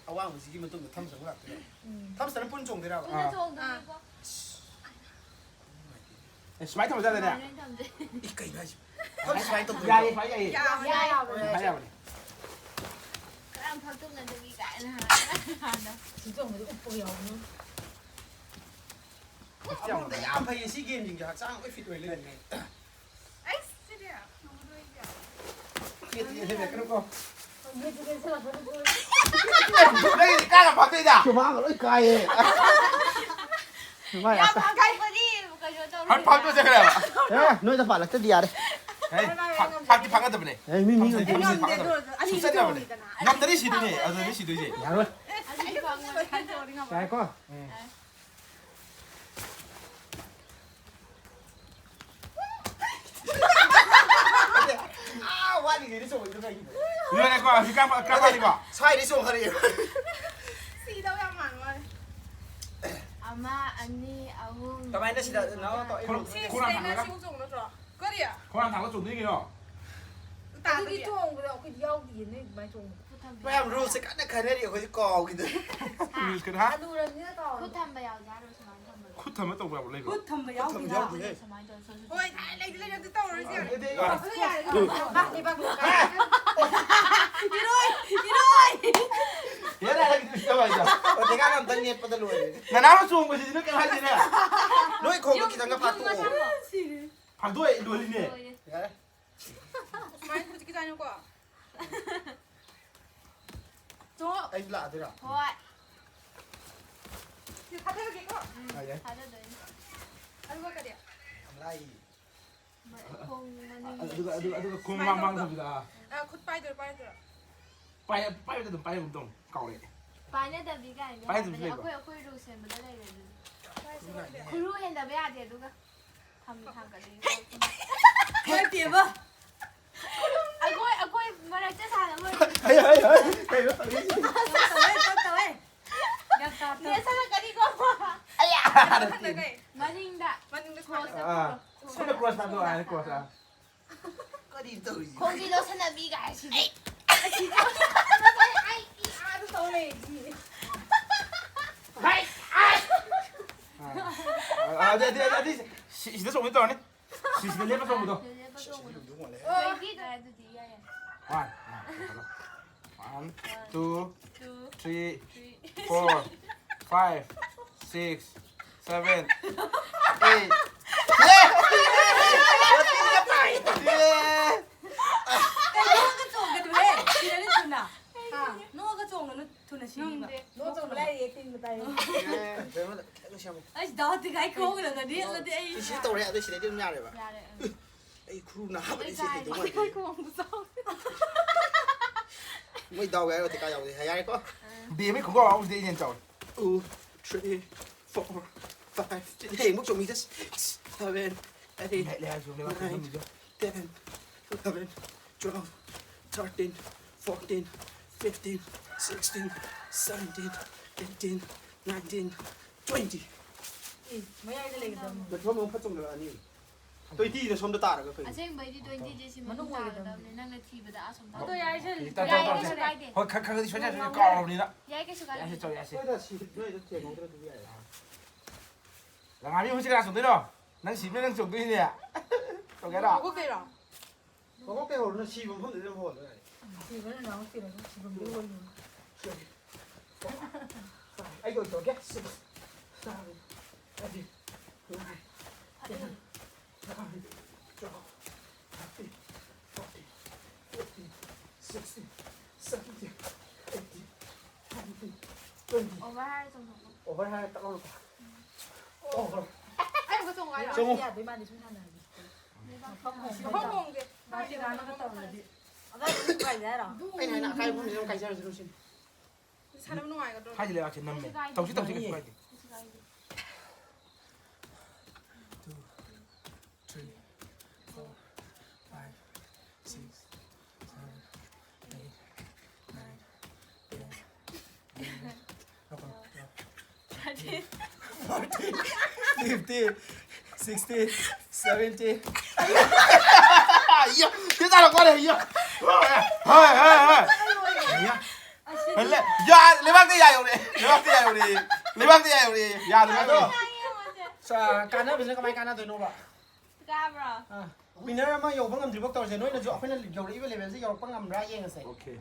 ꯑꯋꯥꯡꯕꯁꯤꯒꯤ ꯃꯇꯨꯡꯗ ꯊꯝꯁ ꯑꯃꯨꯛ ꯂꯥꯛꯇꯣꯏꯔꯣ? ꯎꯝ꯫ ꯊꯝꯁꯇꯅ ꯄꯨꯟ ꯆꯣꯡꯗꯣꯏꯔꯕ? ꯄꯨꯟꯅ ꯑꯥ꯫ ꯆꯣꯡꯗꯣꯏꯅꯤꯀꯣ꯫ ꯑꯦ, ꯁꯨꯃꯥꯏꯅ ꯊꯝꯃ ꯆꯠꯂꯦꯅꯦ? ꯁꯨꯃꯥꯏꯅ ꯊꯝꯁꯦ꯫ ꯏ, ꯀꯩꯅꯣ ꯍꯥꯏꯁꯤꯕꯣ? ꯊꯝꯁ ꯁꯨꯃꯥꯏꯅ ꯇꯧꯗꯣꯏꯔꯣ? ꯌꯥꯏꯌꯦ, ꯁꯨꯃꯥꯏꯅ ꯌꯥꯏꯌꯦ꯫ ꯌꯥꯏꯌꯦ꯫ ꯁꯨꯃꯥꯏꯅ ꯌꯥꯕꯅꯦ꯫ ꯀꯔꯥꯝ ꯐꯥꯛꯇꯣꯛꯅꯗꯕꯤ ꯀꯥꯏꯅ ꯍꯥꯏꯔꯒ ꯍꯥꯟꯅ꯫ ꯁꯤ ꯆꯣꯡꯕꯗꯤ ꯎꯞꯄ ꯌꯥꯎꯕꯅꯤ꯫ ꯌꯥꯝ ꯐꯩꯌꯦ, ꯁꯤ ꯒꯦꯝꯁꯤꯡꯁꯦ ꯍꯛꯆꯥꯡ ꯂꯣꯏ ꯐꯤꯠ ꯑꯣꯏ ꯂꯩꯔꯝꯃꯦ꯫ ꯑꯩꯁ, ꯁꯤꯗꯤ ꯉꯝꯃꯔꯣꯏꯗꯤ꯫ ꯈꯦꯠꯇꯤ ꯈꯦꯠꯇꯤ ꯂꯩꯔꯛꯀꯅꯨꯀꯣ꯫ ꯅꯪꯒꯤꯗꯤ ꯀꯥꯏꯒ ꯐꯝꯗꯣꯏꯗ? ꯁꯨꯃꯥꯡꯒ ꯂꯣꯏ ꯀꯥꯏꯌꯦ꯫ ꯁꯨꯃꯥꯡ ꯌꯥꯝ ꯌꯥꯝ ꯀꯥꯏ-, ꯊꯥꯡꯒꯠꯄꯗꯤ ꯀꯩꯅꯣ ꯇꯧ-, ꯍꯟ ꯐꯥꯛꯇꯣ ꯆꯠꯈ꯭ꯔꯦꯕ꯫ ꯑꯦ, ꯅꯣꯏꯗ ꯄꯥꯜꯂꯛꯇꯗꯤ ꯌꯥꯔꯦ꯫ ꯍꯦ, ꯐꯥꯛ-, ꯐꯥꯛꯇꯤ ꯐꯥꯛꯅꯗꯕꯅꯦ꯫ ꯑꯦ, ꯃꯤ, ꯃꯤ ꯉꯝꯗꯦ꯫ ꯐꯥꯛꯅꯗꯕꯅꯦ꯫ ꯉꯝꯗꯦ, ꯑꯗꯨ ꯑꯣꯏꯔꯁꯨ ꯑꯅꯤꯗꯤ ꯁꯨꯡꯆꯠꯅꯕꯅꯦ꯫ ꯇꯣꯡꯉꯤꯗꯅ꯫ ꯉꯝꯗ꯭ꯔꯗꯤ ꯁꯤꯗꯣꯏꯅꯦ, ꯑꯗꯨꯗꯤ ꯁꯤꯗꯣꯏꯁꯦ꯫ ꯌꯥꯔꯣꯏ꯫ ꯑꯅꯤꯗꯤ ꯇꯣꯡꯉꯤꯗꯅ꯫ ꯌꯥꯔꯦꯀꯣ? ꯎꯝ꯫ ꯑꯥ, ꯋꯥꯠꯂꯤꯉꯩꯗ ꯆꯣꯡꯉꯛꯏꯗꯣ ꯀꯩꯒꯤꯅꯣ? ꯂꯣꯏꯔꯦꯀꯣ, ꯍꯧꯖꯤꯛꯀꯥꯟ ꯈꯔ ꯋꯥꯠꯂꯤꯀꯣ? ꯁ꯭ꯋꯥꯏꯗꯩ ꯆꯣꯡꯊꯔꯛꯑꯦ꯫ ꯁꯤꯗꯧ ꯌꯥꯝ ꯃꯥꯟꯕ ꯋꯥꯅꯤ꯫ ꯑꯃ, ꯑꯅꯤ, ꯑꯍꯨꯝ, ꯀꯃꯥꯏꯅ ꯁꯤꯗ ꯃꯔꯤ, ꯅꯪ ꯃꯉꯥ, ꯇꯧ-, ꯇꯔꯨꯛ꯫ ꯁꯤ ꯀꯣꯟꯅ ꯁꯤꯗꯩꯅ ꯊꯥꯡꯒꯠꯂꯒ ꯁꯤꯕꯨꯛ ꯆꯣꯡꯕ ꯅꯠꯇ꯭ꯔꯣ? ꯀꯔꯤ? ꯀꯣꯟꯅ ꯊꯥꯡꯒꯠꯂ ꯆꯣꯡꯗꯣꯏꯅꯤ ꯀꯩꯅꯣ꯫ ꯑꯗꯨꯗꯤ ꯇꯥꯗꯕꯤ꯫ ꯆꯣꯡꯕꯗꯣ ꯑꯩꯈꯣꯏꯗꯤ ꯌꯥꯎꯗꯤꯌꯦ, ꯅꯣꯏ ꯑꯗꯨꯃꯥꯏꯅ ꯆꯣꯡꯕꯗꯣ꯫ ꯃꯌꯥꯝ ꯔꯨꯜꯁꯦ ꯀꯟꯅ ꯈꯟꯅꯔꯤ, ꯑꯩꯈꯣꯏꯁꯦ ꯀꯥꯎꯈꯤꯗꯅ꯫ ꯔꯨꯜꯁ ꯀꯟꯅ ꯍꯥ? ꯍꯅꯨꯔꯕꯅꯤꯅ ꯀꯥꯎꯔꯦ꯫ ꯈꯨꯠ ꯊꯝꯕ ꯌꯥꯎꯖꯥꯠꯂꯣ ꯁꯨꯃꯥꯏꯅ ꯊꯝꯕꯗꯣ? ꯈꯨꯠ ꯊꯝꯕ ꯇꯧꯕ ꯌꯥꯕ ꯂꯩꯕ꯭ꯔꯣ? ꯈꯨꯠ ꯊꯝꯕ ꯈꯨꯠ ꯊꯝꯕ ꯌꯥꯎꯗꯦꯗ꯫ ꯌꯥꯎꯗꯦꯍꯦ꯫ ꯁꯨꯃꯥꯏꯅ ꯇꯧꯔ ꯁꯣꯏ ꯁꯣꯏ ꯍꯣꯏ, ꯁꯣꯏ꯫ ꯑꯩ ꯂꯩꯗꯤ ꯂꯩꯔꯦ, ꯑꯗꯨ ꯇꯧꯔꯁꯦ꯫ ꯑꯗꯨꯗꯤ ꯑꯗꯨ ꯌꯥꯔꯦ, ꯑꯗꯨ ꯌꯥꯔꯦ, ꯑꯗꯨ ꯌꯥꯔꯦ꯫ ꯕꯥꯛꯅꯦ, ꯕꯥꯛꯅꯦ꯫ ꯏꯔꯣꯏ, ꯏꯔꯣꯏ꯫ ꯍꯦꯔꯥ, ꯅꯪ ꯀꯩꯁꯨ ꯇꯧ ꯍꯥꯏꯗꯣ? ꯑꯣ, ꯊꯦꯀꯥꯟ ꯑꯝꯇꯪ ꯅꯦꯠꯄꯗ ꯂꯣꯏꯔꯦ꯫ ꯅꯅꯥꯎꯅ ꯆꯣꯡꯕꯁꯤꯗꯤ ꯅꯪ ꯀꯩꯝ ꯍꯥꯏꯗꯦꯅꯦ꯫ ꯅꯣꯏ ꯈꯣꯡꯗꯣ ꯈꯤꯇꯪꯒ ꯐꯥꯛꯇꯣꯛꯑꯣ꯫ ꯁꯤꯔꯦ꯫ ꯐꯥꯛꯇꯣꯛꯑꯦ, ꯂꯣꯏꯔꯤꯅꯦ꯫ ꯂꯣꯏꯔꯦ꯫ ꯌꯥꯔꯦ꯫ ꯁꯨꯃꯥꯏꯅ ꯍꯧꯖꯤꯛꯀꯤ ꯇꯥꯏꯅꯀꯣ꯫ ꯆꯣ꯫ ꯑꯩꯁꯨ ꯂꯥꯛꯑꯗꯣꯏꯔꯣ? ꯍꯣꯏ꯫ ꯁꯤ ꯊꯥꯗꯔꯒꯦꯀꯣ꯫ ꯎꯝ, ꯌꯥꯏ, ꯌꯥꯏ꯫ ꯊꯥꯗꯗꯣꯏꯅꯤ꯫ ꯑꯗꯨꯒ ꯀꯔꯤ? ꯌꯥꯝ ꯂꯥꯏꯌꯦ꯫ ꯃ-, ꯈꯣꯡ ꯃꯅꯤꯡ ꯑꯗꯨꯒ, ꯑꯗꯨꯒ, ꯑꯗꯨꯒ ꯈꯣꯡ ꯁꯨꯃꯥꯏꯅ ꯃꯥꯡ ꯃꯥꯡ ꯇꯧꯕꯗꯣ? ꯇꯧꯕꯤꯗꯣ, ꯑꯥ꯫ ꯑꯥ, ꯈꯨꯠ ꯄꯥꯏꯗꯣꯏꯔꯣ, ꯄꯥꯏꯔꯣꯏꯗꯣꯏꯔꯣ? ꯄꯥꯏ-, ꯄꯥꯏꯕꯗ ꯑꯗꯨꯝ ꯄꯥꯏꯕꯒꯨꯝ ꯇꯧ, ꯀꯥꯎꯔꯦ꯫ ꯄꯥꯏꯅꯗꯕꯤ ꯀꯥꯏꯅ ꯄꯥꯏꯅꯗꯕꯁꯨ ꯍꯥꯏꯕꯅꯦ꯫ ꯂꯩꯕ꯭ꯔꯣ? ꯑꯩꯈꯣꯏ, ꯑꯩꯈꯣꯏ ꯔꯨꯜ ꯁꯦꯝꯕꯗ ꯂꯩꯔꯦ ꯑꯗꯨꯗꯤ꯫ ꯄꯥꯏꯁꯦ ꯈꯨꯔꯨ ꯍꯦꯟꯗꯕ ꯌꯥꯗꯦ ꯑꯗꯨꯒ꯫ ꯊꯝ-, ꯊꯥꯡꯒꯠꯂꯤ꯫ ꯏꯃꯥꯏ ꯄꯦꯝꯃ꯫ ꯑꯩꯈꯣꯏ, ꯑꯩꯈꯣꯏ ꯃꯔꯛꯇ ꯁꯥꯟꯅꯕ ꯑꯣꯏꯔꯗꯤ꯫ ꯍꯩ, ꯍꯩ, ꯍꯩ, ꯀꯩꯅꯣ ꯇꯧꯔꯤꯁꯤ? ꯇꯞ ꯇꯧꯋꯦ, ꯇꯞ ꯇꯧꯋꯦ꯫ ꯒ꯭ꯌꯥꯟ ꯇꯥꯗꯦ꯫ ꯅꯦꯠꯁꯜꯂꯛꯀꯅꯤꯀꯣ꯫ ꯑꯌꯥ! ꯃꯊꯪꯗ ꯀꯩ? ꯃꯅꯤꯡꯗ꯫ ꯃꯅꯤꯡꯗ ꯁꯨꯃꯥꯏꯅ꯫ ꯑꯥ, ꯁꯣꯝꯗ ꯀ꯭ꯔꯣꯁ ꯊꯥꯗꯣꯛꯑꯣ, ꯑꯥ, ꯀ꯭ꯔꯣꯁ, ꯑꯥ꯫ ꯀꯔꯤ ꯇꯧꯔꯤꯁꯤ? ꯈꯣꯡꯖꯤ ꯂꯣꯠꯁꯟꯅꯕꯤ ꯀꯥꯏ ꯁꯤꯗꯤ꯫ ꯑꯩ, ꯑꯩ, ꯑꯩ, ꯑꯩ, ꯑꯥꯗ ꯇꯧ ꯂꯩꯔꯤꯁꯤ꯫ ꯍꯩ! ꯑꯥ! ꯑꯥ, ꯑꯗꯨ, ꯑꯗꯨ, ꯑꯗꯨ, ꯑꯗꯨ, ꯁꯤ-, ꯁꯤꯗ ꯆꯣꯡꯒꯦ ꯇꯧꯔꯅꯤ꯫ ꯁꯤꯁꯤꯗ ꯂꯦꯞꯄ ꯆꯣꯡꯕꯗꯣ꯫ ꯁꯤꯗ ꯂꯦꯞꯄ ꯆꯣꯡꯕꯗꯣ꯫ ꯇ꯭ꯋꯦꯟꯇꯤ ꯇꯥꯔꯦ ꯑꯗꯨꯗꯤ, ꯌꯥꯏ, ꯌꯥꯏ꯫ One, one, two, three, four, five, six, seven, eight. ꯀꯩ ꯅꯣꯛꯑꯒ ꯆꯣꯡꯒꯅꯨꯍꯦ? ꯁꯤꯔꯅꯤ ꯊꯨꯅ꯫ ꯍꯥ? ꯅꯣꯛꯑꯒ ꯆꯣꯡꯒꯅꯨ, ꯊꯨꯅ ꯁꯤꯅꯤꯕ꯫ ꯅꯣꯛꯑꯒ ꯆꯣꯡꯕ ꯂꯥꯏꯔꯤ, acting ꯃꯇꯥꯏ꯫ ꯑꯩꯁ ꯗꯥꯎ ꯇꯤꯒꯥꯏ ꯈꯣꯡꯒꯗꯕꯗꯤ ꯅꯠꯇꯦ ꯑꯩ꯫ ꯁꯤ ꯇꯧꯔꯦ, ꯑꯗꯨ ꯁꯤꯗꯩꯗꯤ ꯑꯗꯨꯝ ꯌꯥꯔꯦꯕ꯫ ꯌꯥꯔꯦ, ꯎꯝ꯫ ꯑꯩ ꯈꯨꯔꯨ ꯅꯥꯕꯗꯤ ꯁꯤ ꯍꯩꯗꯧ ꯃꯥꯟꯗꯦ꯫ ꯈꯣꯡꯗꯣ ꯆꯥꯎ꯫ ꯃꯣꯏ ꯗꯥꯎ ꯌꯥꯏꯔꯣ, ꯇꯤꯀꯥ ꯌꯥꯎꯗꯦ꯫ ꯌꯥꯔꯦꯀꯣ? ꯕꯦꯝꯃꯩ ꯈꯣꯡꯒ꯭ꯔꯥꯎ ꯌꯥꯎꯗꯦ ꯍꯦꯟꯅ ꯆꯥꯎꯋꯤ꯫ Two, three, four, five, ꯍꯦ, ꯑꯃꯨꯛ ꯆꯣꯡꯉꯤꯗ꯫ Six, seven, eight, ꯂꯩ, ꯂꯩ, ꯂꯩ, ꯂꯩ, nine, ꯂꯩ꯫ Ten, eleven, twelve, thirteen, fourteen, fifteen, sixteen, seventeen, eighteen, nineteen, twenty. ꯑꯦ, ꯃꯌꯥꯏꯗ ꯂꯩꯒꯗꯕꯅꯤ꯫ ꯃꯊꯣꯟ ꯑꯃ ꯐꯠ ꯆꯣꯡꯊꯔꯛꯑꯅꯤ꯫ Twenty ꯗ ꯁꯣꯝꯗ ꯇꯥꯔꯒ ꯀꯩꯅꯣ? ꯑꯁꯦꯡꯕꯩꯗꯤ twenty ꯁꯦ ꯁꯤ ꯃꯅꯨꯡ ꯃꯅꯨꯡ ꯑꯣꯏꯒꯗꯕꯅꯤ꯫ ꯇꯥꯒꯗꯕꯅꯤ꯫ ꯅꯪꯅ ꯊꯤꯕꯗ ꯑꯥ ꯁꯣꯝꯗ ꯑꯗꯣ ꯌꯥꯏꯁꯦ, ꯇꯥꯔꯒꯗꯕꯅꯤ꯫ ꯌꯥꯏ, ꯀꯩꯁꯨ ꯀꯥꯏꯗꯦ꯫ ꯍꯣꯏ, ꯈꯔ ꯈꯔꯗꯤ ꯁꯣꯏ ꯁꯣꯏ ꯁꯣꯏ ꯀꯥꯎꯔꯕꯅꯤꯅ꯫ ꯌꯥꯏ, ꯀꯩꯁꯨ ꯀꯥꯏꯗꯦ꯫ ꯌꯥꯏꯁꯦ, ꯆꯣ, ꯌꯥꯏꯁꯦ꯫ ꯁꯣꯏꯗ ꯁꯤ ꯅꯣꯏꯗ ꯊꯦꯡꯍꯧꯗ꯭ꯔꯗꯤ ꯌꯥꯏ꯫ ꯂꯪꯉꯥꯕꯤ, ꯍꯧꯖꯤꯛ ꯀꯅꯥ ꯆꯣꯡꯗꯣꯏꯅꯣ? ꯅꯪ ꯁꯤꯕꯅ ꯅꯪ ꯆꯣꯡꯗꯣꯏꯅꯦ꯫ ꯆꯣꯡꯒꯦꯔꯣ? ꯍꯧꯒꯠꯇꯣꯏꯔꯣ? ꯃꯀꯣꯛꯇꯩ ꯍꯧꯔꯣ, ꯅꯪ ꯁꯤꯕ ꯃꯐꯝꯗꯨꯗ ꯑꯗꯨꯝ ꯍꯧꯍꯜꯂꯣ ꯌꯥꯔꯦ꯫ ꯁꯤꯕꯅ ꯅꯪ ꯁꯤꯔꯁꯨ ꯁꯤꯐꯝꯗꯨ ꯑꯣꯏꯌꯨ꯫ ꯁꯤ, ꯐꯣꯔ, ꯐꯥꯏꯚ, ꯑꯩ ꯀꯧ ꯇꯧꯔꯛꯀꯦ꯫ Six, seven, eight, nine, ten, eleven, twelve, thirteen, fourteen, fifteen, sixteen, seventeen, eighteen, nineteen, twenty. Over ꯍꯥꯏꯔ ꯆꯣꯡꯊꯣꯛꯑꯣ꯫ ꯑꯣꯚꯔ ꯍꯥꯏꯔ ꯇꯛ ꯂꯥꯎꯅ ꯀꯥꯎ꯫ ꯑꯣꯚꯔ꯫ ꯑꯩ ꯑꯃꯨꯛꯀ ꯆꯣꯡꯉꯨ ꯍꯥꯏꯔꯣ? ꯆꯣꯡꯉꯨ꯫ ꯌꯥꯗꯣꯏ ꯃꯥꯟꯗꯦ ꯁꯨꯝ ꯁꯥꯟꯅꯔꯗꯤ꯫ ꯃꯐꯝ ꯍꯣꯡꯒꯦ꯫ ꯃꯐꯝ ꯍꯣꯡꯒꯦ꯫ ꯃꯥꯁꯤ ꯀꯥꯟꯅꯕ ꯇꯧꯔꯗꯤ꯫ ꯑꯗꯥꯏꯗ ꯑꯗꯨꯝ ꯀꯥꯏꯁꯦ ꯍꯥꯏꯔꯣ? ꯑꯩꯅ ꯍꯥꯏꯅ ꯑꯀꯥꯏꯕ ꯃꯐꯝꯁꯤꯗ ꯑꯗꯨꯝ ꯀꯥꯏꯖꯔꯁꯨ ꯁꯤꯅꯤ꯫ ꯁꯥꯟꯅꯕ ꯅꯨꯡꯉꯥꯏꯒꯗ꯭ꯔꯣ? ꯍꯥꯏꯗꯤ ꯂꯩꯕꯥꯛꯁꯦ ꯅꯝꯃꯦ꯫ ꯀꯩꯁꯨ ꯀꯥꯏꯗꯦ꯫ ꯇꯧꯁꯤ, ꯇꯧꯁꯤ, ꯀꯩꯁꯨ ꯀꯥꯏꯗꯦ꯫ ꯀꯩꯁꯨ ꯀꯥꯏꯗꯦ꯫ Two, three, four, five, six, seven, eight, nine, ten, eleven, fourteen, fifteen, sixteen, seventeen. ꯌꯥ, ꯁꯤ ꯇꯥꯔꯛꯄꯅꯦ, ꯌꯥ꯫ ꯍꯣꯏ, ꯍꯣꯏ, ꯍꯣꯏ꯫ ꯌꯥ꯫ ꯂꯦ-, ꯌꯥ, ꯂꯩꯕꯥꯛꯇ ꯌꯥ ꯌꯧꯔꯛꯑꯦ, ꯂꯩꯕꯥꯛꯇ ꯌꯥ ꯌꯧꯔꯛꯑꯦ, ꯂꯩꯕꯥꯛꯇ ꯌꯥ ꯌꯧꯔꯛꯑꯦ, ꯌꯥꯗ꯭ꯔꯦ ꯑꯗꯣ꯫ ꯁꯥ-, ꯀꯥꯟꯅꯕꯁꯤꯅ ꯀꯃꯥꯏ ꯀꯥꯟꯅꯗꯣꯏꯅꯣꯕ? ꯀꯥꯕ꯭ꯔꯣ? ꯑꯥ, winner ꯑꯃ ꯌꯧꯕ ꯉꯝꯗ꯭ꯔꯤꯐꯥꯎ ꯇꯧꯔꯁꯦ, ꯅꯣꯏꯅꯁꯨ ꯑꯩꯈꯣꯏꯅ ꯌꯧꯔꯛꯏꯕ levelꯁꯦ ꯌꯧꯔꯛꯄ ꯉꯝꯕ꯭ꯔꯥ ꯌꯦꯡꯉꯁꯦ꯫ Okay꯫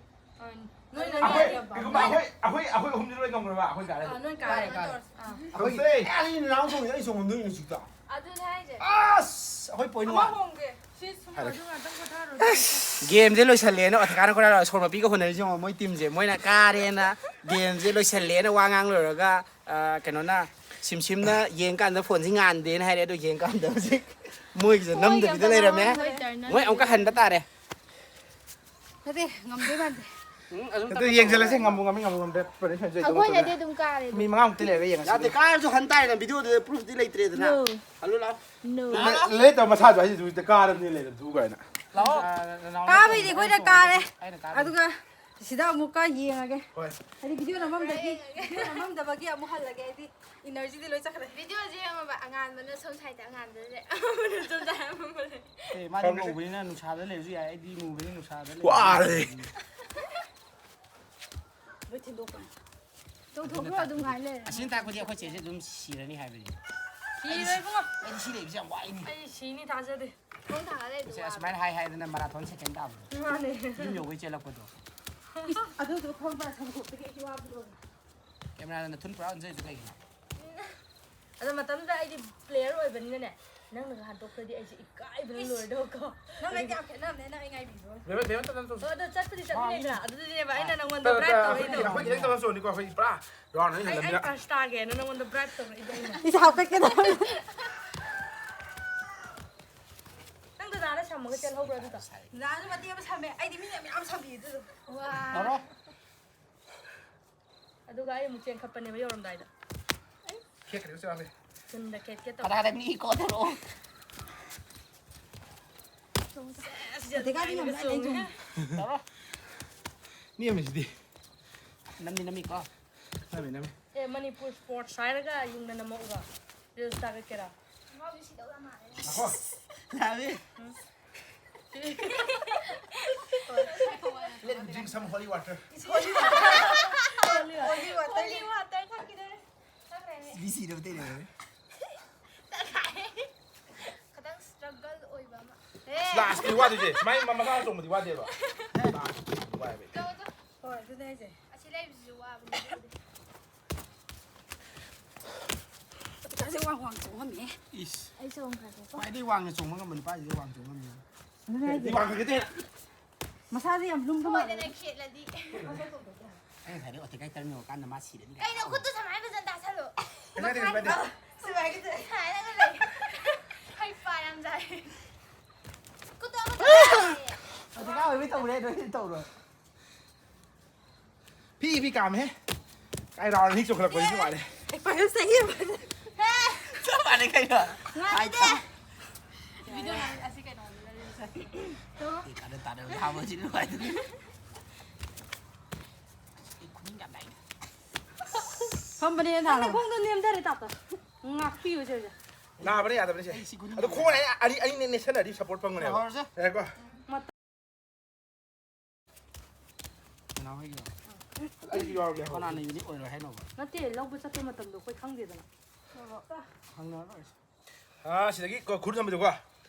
ꯅꯣꯏꯅ ꯑꯩꯈꯣꯏ, ꯌꯥꯗꯦꯕ꯫ ꯀꯩꯒꯨꯝꯕ ꯑꯩꯈꯣꯏ, ꯑꯩꯈꯣꯏ, ꯑꯩꯈꯣꯏ ꯑꯍꯨꯝꯗꯤ ꯂꯣꯏ ꯉꯝꯈ꯭ꯔꯕ, ꯑꯩꯈꯣꯏ ꯀꯥꯔꯦ꯫ ꯑꯥ, ꯅꯣꯏ ꯀꯥꯔꯦ, ꯀꯥꯔꯦ꯫ ꯇꯧꯔꯁꯤ꯫ ꯑꯥ꯫ ꯑꯩꯈꯣꯏ ꯑꯩꯈꯣꯏ ꯑꯦ, ꯑꯩ ꯅꯅꯥꯎ ꯆꯣꯡꯉꯤ, ꯑꯩ ꯆꯣꯡꯉꯝꯗꯣꯏꯅꯤ ꯍꯧꯖꯤꯛꯇ꯫ ꯑꯗꯨꯅꯦ ꯍꯥꯏꯁꯦ꯫ ꯑꯁ, ꯑꯩꯈꯣꯏ point ꯑꯃ one꯫ ꯍꯣꯡꯒꯦ꯫ ꯁꯤ ꯁꯨꯝ ꯍꯥꯏꯔꯦ꯫ ꯑꯗꯨ ꯉꯥꯛꯇꯪ ꯄꯣꯊꯥꯔꯣ꯫ Gameꯁꯦ ꯂꯣꯏꯁꯜꯂꯦꯅ ꯑꯣꯊꯀꯥꯅ ꯈꯣꯔꯥ ꯁꯣꯔ ꯃꯄꯤꯒ ꯍꯣꯠꯅꯔꯤꯁꯦ ꯌꯦꯡꯉꯣ, ꯃꯣꯏ teamꯁꯦ꯫ ꯃꯣꯏꯅ ꯀꯥꯔꯦꯅ gameꯁꯦ ꯂꯣꯏꯁꯜꯂꯦꯅ ꯋꯥ ꯉꯥꯡ ꯂꯣꯏꯔꯒ, ꯑ, ꯀꯩꯅꯣꯅ, ꯁꯤꯝꯁꯤꯝꯅ ꯌꯦꯡꯀꯥꯟꯗ ꯐꯣꯟꯁꯤ ꯉꯥꯟꯗꯦꯅ ꯍꯥꯏꯔꯦ, ꯑꯗꯣ ꯌꯦꯡꯀꯥꯟꯗ ꯍꯧꯖꯤꯛ ꯃꯣꯏꯒꯤꯁꯨ ꯅꯝꯗꯕꯤꯗ ꯂꯩꯔꯝꯃꯦ꯫ ꯃꯣꯏ ꯑꯃꯨꯛꯀ ꯍꯟꯕ ꯇꯥꯔꯦ꯫ ꯅꯠꯇꯦ, ꯉꯝꯗꯣꯏ ꯃꯥꯟꯗꯦ꯫ ꯎꯝ, ꯑꯗꯨꯝ ꯑꯗꯨ ꯌꯦꯡꯁꯤꯜꯂꯁꯦ, ꯉꯝꯕꯨ ꯉꯝꯃꯤ, ꯉꯝꯕꯨ ꯉꯝꯗꯦ꯫ Punishment ꯁꯦ ꯑꯩꯈꯣꯏꯅꯗꯤ ꯇꯧꯗꯅ꯫ ꯑꯗꯨꯝ ꯀꯥꯔꯦ ꯑꯗꯨꯝ꯫ ꯃꯤ ꯃꯉꯥꯃꯨꯛꯇꯤ ꯂꯩꯔꯒ ꯌꯦꯡꯉꯁꯤ꯫ ꯌꯥꯗꯦ, ꯀꯥꯔꯁꯨ ꯍꯟ ꯇꯥꯔꯦꯅ, ꯚꯤꯗꯤꯑꯣꯗꯨꯗ ꯄ꯭ꯔꯨꯐꯇꯤ ꯂꯩꯇ꯭ꯔꯦꯗꯅ꯫ No꯫ ꯍꯜꯂꯨ ꯂꯥꯎ꯫ No꯫ ꯂꯦ-, ꯂꯦꯠ ꯇꯧꯔ ꯃꯁꯥꯁꯨ ꯍꯥꯏꯁꯤꯁꯨ ꯍꯦꯛꯇ ꯀꯥꯔꯕꯅꯤ ꯂꯩꯔꯝꯗꯨ ꯀꯥꯏꯅ꯫ ꯂꯥꯛꯑꯣ꯫ ꯀꯥꯕꯩꯗꯤ ꯑꯩꯈꯣꯏꯅ ꯀꯥꯔꯦ꯫ ꯑꯩꯅ ꯀꯥꯔꯦ꯫ ꯑꯗꯨꯒ ꯁꯤꯗ ꯑꯃꯨꯛꯀ ꯌꯦꯡꯉꯒꯦ꯫ ꯍꯣꯏ꯫ ꯍꯥꯏꯗꯤ ꯚꯤꯗꯤꯑꯣ ꯅꯝꯃꯝꯗꯕꯒꯤ, ꯚꯤꯗꯤꯑꯣ ꯅꯝꯃꯝꯗꯕꯒꯤ ꯑꯃꯨꯛ ꯍꯜꯂꯒꯦ ꯑꯩꯗꯤ꯫ Energy ꯗꯤ ꯂꯣꯏ ꯆꯠꯈ꯭ꯔꯦ꯫ ꯚꯤꯗꯤꯑꯣꯁꯦ ꯌꯦꯡꯉꯣꯕ, ꯑꯉꯥꯟꯕꯅ ꯁꯣꯝ ꯁꯥꯏꯗ ꯑꯉꯥꯟꯕꯗ ꯂꯩ, ꯑꯃꯅ ꯁꯣꯝ ꯁꯥꯏꯗ ꯑꯃꯃ ꯂꯩ꯫ ꯑꯦ, ꯃꯥꯗꯤ ꯈꯪꯗꯦ꯫ ꯉꯧꯕꯅꯤꯅ ꯅꯨꯡꯁꯥꯗ ꯂꯩꯔꯁꯨ ꯌꯥꯏ, ꯑꯩꯗꯤ ꯃꯨꯕꯅꯤꯅ ꯅꯨꯡꯁꯥꯗ ꯂꯩꯔꯁꯨ ꯋꯥꯔꯦ꯫ ꯌꯥꯏ꯫ ꯂꯣꯏ ꯊꯤꯟꯗꯣꯛꯄꯅꯤ꯫ ꯇꯧꯊꯣꯛꯈ꯭ꯔꯣ, ꯑꯗꯨꯝ ꯉꯥꯏ ꯂꯩꯔꯦ꯫ ꯑꯁꯤꯅ ꯇꯥꯛꯄꯗꯤ ꯑꯩꯈꯣꯏ ꯆꯦꯁꯦ ꯑꯗꯨꯝ ꯁꯤꯔꯅꯤ ꯍꯥꯏꯕꯅꯤ꯫ ꯁꯤꯔꯣꯏ ꯏꯕꯨꯡꯉꯣ꯫ ꯑꯩꯗꯤ ꯁꯤ ꯂꯩꯕꯁꯦ ꯌꯥꯝ ꯋꯥꯏꯅꯤ꯫ ꯑꯩ ꯁꯤꯅꯤ ꯊꯥꯖꯗꯦ꯫ ꯈꯣꯡ ꯊꯥꯡꯒꯠ ꯂꯩꯕꯗꯣ ꯁꯦ, ꯋꯥꯕ꯫ ꯑꯁꯨꯃꯥꯏꯅ ꯍꯥꯏ ꯍꯥꯏꯗꯅ ꯃꯔꯥꯊꯣꯟ ꯁꯦꯀꯦꯟ ꯇꯥꯕꯗꯣ꯫ ꯃꯥꯅꯦ꯫ ꯌꯨꯝ ꯌꯧꯕꯩ ꯆꯦꯜꯂꯛꯄꯗꯣ꯫ ꯏꯁ, ꯑꯗꯨꯗꯣ ꯈꯪꯕ꯭ꯔꯥ? ꯁꯪꯒꯣꯝꯗꯒꯤ ꯑꯩ ꯋꯥꯕ ꯂꯣꯏꯔꯦ꯫ ꯀꯦꯃꯦꯔꯥꯗ ꯅꯊꯨꯟ ꯄꯨꯔꯥ ꯑꯣꯟꯖꯩꯗꯣ ꯀꯩꯒꯤꯅꯣ? ꯑꯗꯣ ꯃꯇꯝꯗꯨꯗ ꯑꯩꯗꯤ player ꯑꯣꯏꯕꯅꯤꯅꯅꯦ, ꯅꯪꯅꯒ ꯍꯟꯗꯣꯛꯈ꯭ꯔꯗꯤ ꯑꯩꯁꯦ ꯏꯀꯥꯏꯕꯅ ꯏꯁ! ꯂꯣꯏꯔꯗꯧꯀꯣ꯫ ꯅꯪ ꯑꯩꯗꯤ ꯌꯥꯝ ꯈꯦꯠꯅꯕꯅꯦ, ꯅꯪ ꯑꯩ ꯉꯥꯏꯕꯤꯕ꯭ꯔꯣ? ꯕꯦꯝꯃ, ꯕꯦꯝꯃ, ꯇꯞ ꯇꯞ ꯇꯧꯁꯤ꯫ ꯑꯣ, ꯑꯗꯣ ꯆꯠꯄꯨꯗꯤ ꯆꯠꯃꯤꯟꯅꯩꯗꯅ, ꯃꯥꯅꯤ꯫ ꯑꯗꯨꯗꯨꯅꯦꯕ ꯑꯩꯅ ꯅꯪꯉꯣꯟꯗ ꯇꯞ, bribe ꯇꯞ, ꯑꯩꯈꯣꯏ ꯇꯧꯔꯛꯏꯗꯣ꯫ ꯈꯤꯇꯪ, ꯑꯩꯈꯣꯏ ꯈꯤꯇꯪ ꯇꯞꯅ ꯆꯣꯡꯅꯤꯀꯣ, ꯑꯩꯈꯣꯏ ꯄꯨꯔꯥ round ꯑꯅꯤ ꯑꯩ, ꯑꯩ ꯍꯦꯜꯂꯝꯅꯤꯅ꯫ First ꯇꯥꯒꯦꯅ ꯅꯪꯉꯣꯟꯗ bribe ꯇꯧꯔꯛꯏꯗꯣ ꯑꯩꯅ꯫ ꯏꯁ, ꯍꯥꯞꯀꯠꯀꯦ ꯇꯧꯔꯦ꯫ ꯅꯪ ꯗꯗꯥꯅ ꯁꯝꯃꯒ ꯆꯦꯜꯍꯧꯕ꯭ꯔꯣ ꯑꯗꯨꯗꯣ? ꯗꯗꯥꯁꯨ ꯃꯇꯦꯛ ꯑꯃ ꯁꯝꯃꯦ, ꯑꯩꯗꯤ ꯃꯤ ꯌꯥꯝ, ꯌꯥꯝ ꯁꯝꯕꯤ ꯑꯗꯨꯗꯣ꯫ ꯋꯥ꯫ ꯇꯧꯔꯣ꯫ ꯑꯗꯨꯒ ꯑꯩ ꯑꯃꯨꯛ ꯆꯦꯟꯈꯠꯄꯅꯦꯕ ꯌꯧꯔꯝꯗꯥꯏꯗ꯫ ꯈꯦꯠꯈ꯭ꯔꯦ, ꯆꯠꯂꯦ꯫ ꯊꯨꯟꯗ ꯈꯦꯠꯀꯦ ꯇꯧꯕ꯫ ꯀꯗꯥꯏꯗ ꯃꯤ ꯀꯣ ꯇꯧꯔꯛꯑꯣ꯫ ꯁꯦꯁ, ꯌꯥꯝ ꯅꯨꯡꯉꯥꯏꯅ ꯆꯣꯡꯉꯦ꯫ ꯇꯧꯔꯣ꯫ ꯅꯦꯝꯃꯤꯁꯤꯗꯤ꯫ ꯅꯝꯗꯤ ꯅꯝꯃꯤꯀꯣ꯫ ꯅꯝꯃꯤ, ꯅꯝꯃꯤ꯫ ꯑꯦ, ꯃꯅꯤꯄꯨꯔ sports ꯍꯥꯏꯔꯒ ꯌꯨꯡꯅ ꯅꯝꯃꯛꯎꯔꯣ? Reels ꯊꯥꯒꯠꯀꯦꯔꯥ? ꯉꯥꯎꯁꯤ ꯁꯤꯗꯧ ꯌꯥꯝ ꯃꯥꯜꯂꯦ꯫ ꯉꯥꯏꯈꯣ꯫ ꯂꯥꯛꯑꯦ꯫ Let me drink some holy water. Holy water. Holy water. Holy water ꯊꯛꯈꯤꯗꯣꯔꯦ꯫ ꯊꯛꯈ꯭ꯔꯦꯅꯦ꯫ ꯕꯤ ꯁꯤꯗ ꯑꯃ ꯇꯩꯅꯔꯦ꯫ ꯈꯤꯇꯪ struggle ꯑꯣꯏꯕ ꯑꯃ꯫ ꯑꯦ꯫ Last ꯀꯤ ꯋꯥꯗꯣꯏꯁꯦ꯫ ꯁꯨꯃꯥꯏꯅ ꯃ-, ꯃꯈꯥ ꯆꯣꯡꯕꯗꯤ ꯋꯥꯗꯦꯕ꯫ Last ꯀꯤ ꯋꯥꯏꯕ꯫ ꯆꯣ, ꯆꯣ꯫ ꯍꯣꯏ, ꯑꯗꯨꯅꯦ ꯍꯥꯏꯁꯦ꯫ ꯑꯁꯤ ꯂꯩꯕꯁꯤꯁꯨ ꯋꯥꯕꯅꯤ ꯑꯗꯨꯕꯨꯗꯤ꯫ ꯍꯧꯖꯤꯛꯀꯥꯟꯁꯦ ꯋꯥꯡ ꯋꯥꯡ ꯆꯣꯡꯉꯝꯃꯦ꯫ ꯏꯁ꯫ ꯑꯩ ꯆꯣꯡꯈ꯭ꯔꯒꯦꯀꯣ꯫ ꯈ꯭ꯋꯥꯏꯗꯒꯤ ꯋꯥꯡꯅ ꯆꯣꯡꯕ ꯉꯝꯕ ꯅꯨꯄꯥꯁꯤꯗꯤ ꯋꯥꯡ ꯆꯣꯡ ꯉꯝꯃꯤ꯫ ꯑꯗꯨꯅꯦ ꯍꯥꯏꯁꯦ꯫ ꯋꯥꯡ ꯈꯔ ꯈꯔ ꯃꯁꯥꯁꯦ ꯌꯥꯝ ꯂꯨꯝꯕ ꯃꯥꯜꯂꯦ꯫ ꯁꯣꯏꯗꯅ ꯈꯦꯠꯂꯗꯤ꯫ ꯑꯩ ꯉꯁꯥꯏꯗꯩ ꯑꯣꯇꯤꯀꯥꯏ ꯇꯔꯃꯤꯅꯣ ꯀꯥꯟꯗ ꯃꯥ ꯁꯤꯔꯅꯤ ꯀꯥꯏꯅ꯫ ꯀꯩꯅꯣ ꯈꯨꯠꯇꯨ ꯁꯨꯃꯥꯏꯅ ꯐꯖꯅ ꯇꯥꯁꯜꯂꯣ꯫ ꯄꯩꯁꯥ ꯊꯤꯔꯁꯤ ꯄꯥꯏꯗꯦ꯫ ꯁꯨꯃꯥꯏꯅ ꯇꯧꯋꯦ꯫ ꯍꯥꯏꯔꯒ ꯂꯩ꯫ ꯍꯩꯄꯥ ꯌꯥꯝ ꯁꯥꯏ꯫ ꯈꯨꯠꯇꯣ ꯑꯃ ꯑꯗꯨ ꯉꯥ ꯑꯣꯏꯕꯩ ꯇꯧꯔꯦ, ꯅꯣꯏꯗꯤ ꯇꯧꯔꯣꯏ꯫ ꯐꯤ ꯐꯤ ꯀꯥꯝꯃꯦ꯫ ꯀꯥꯏ ꯔꯥꯎꯟ ꯑꯅꯤ ꯆꯣꯡꯈꯠꯂꯛꯄꯁꯤꯁꯨ ꯃꯥꯜꯂꯦ꯫ ꯍꯩꯄꯥ ꯌꯥꯝ ꯁꯥꯏ꯫ ꯆꯞ ꯃꯥꯟꯅꯩ ꯀꯩꯅꯣ꯫ ꯉꯥꯏꯗꯦ꯫ ꯚꯤꯗꯤꯑꯣ ꯑꯁꯤ ꯀꯩꯅꯣꯗꯨꯗ ꯀꯥꯗ ꯇꯥꯗꯕ ꯊꯥꯕꯁꯤ ꯅꯨꯡꯉꯥꯏꯇꯦ꯫ ꯑꯩ ꯈꯨꯅꯤꯡ ꯌꯥꯝ ꯅꯥꯏ꯫ ꯐꯝꯕꯅꯦꯅ ꯊꯥꯔꯣ꯫ ꯈꯣꯡꯗꯣ ꯅꯦꯝꯊꯔꯦ ꯇꯥꯇꯣ꯫ ꯉꯥꯛꯄꯤꯌꯨ ꯁꯦ ꯍꯧꯖꯤꯛ꯫ ꯅꯥꯕꯅꯦ ꯌꯥꯗꯕꯅꯦ ꯁꯦ꯫ ꯑꯗꯣ ꯈꯣꯡ ꯑꯅꯤ ꯑꯅꯤ ꯑꯅꯤ ꯅꯦꯠꯁꯟꯅꯔꯗꯤ ꯁꯞꯄꯣꯔꯠ ꯐꯪꯒꯅꯦꯕ꯫ ꯍꯧꯔꯁꯦ꯫ ꯉꯥꯏꯈꯣ꯫ ꯀꯅꯥ ꯍꯣꯏꯒꯤꯅꯣ? ꯑꯩꯁꯨ ꯌꯥꯎꯔꯒꯦ꯫ ꯀꯅꯥꯅ ꯌꯨꯅꯤꯛ ꯑꯣꯏꯔꯣ ꯍꯥꯏꯅꯣꯕ? ꯅꯠꯇꯦ, ꯂꯧꯕ ꯆꯠꯄ ꯃꯇꯝꯗꯣ ꯑꯩꯈꯣꯏ ꯈꯪꯗꯦꯗꯅ꯫ ꯍꯪꯅꯔꯣꯏꯁꯦ꯫ ꯑꯥ, ꯁꯤꯗꯒꯤ ꯀꯣ-, ꯈꯨꯔ ꯊꯝꯕꯗꯣꯀꯣ꯫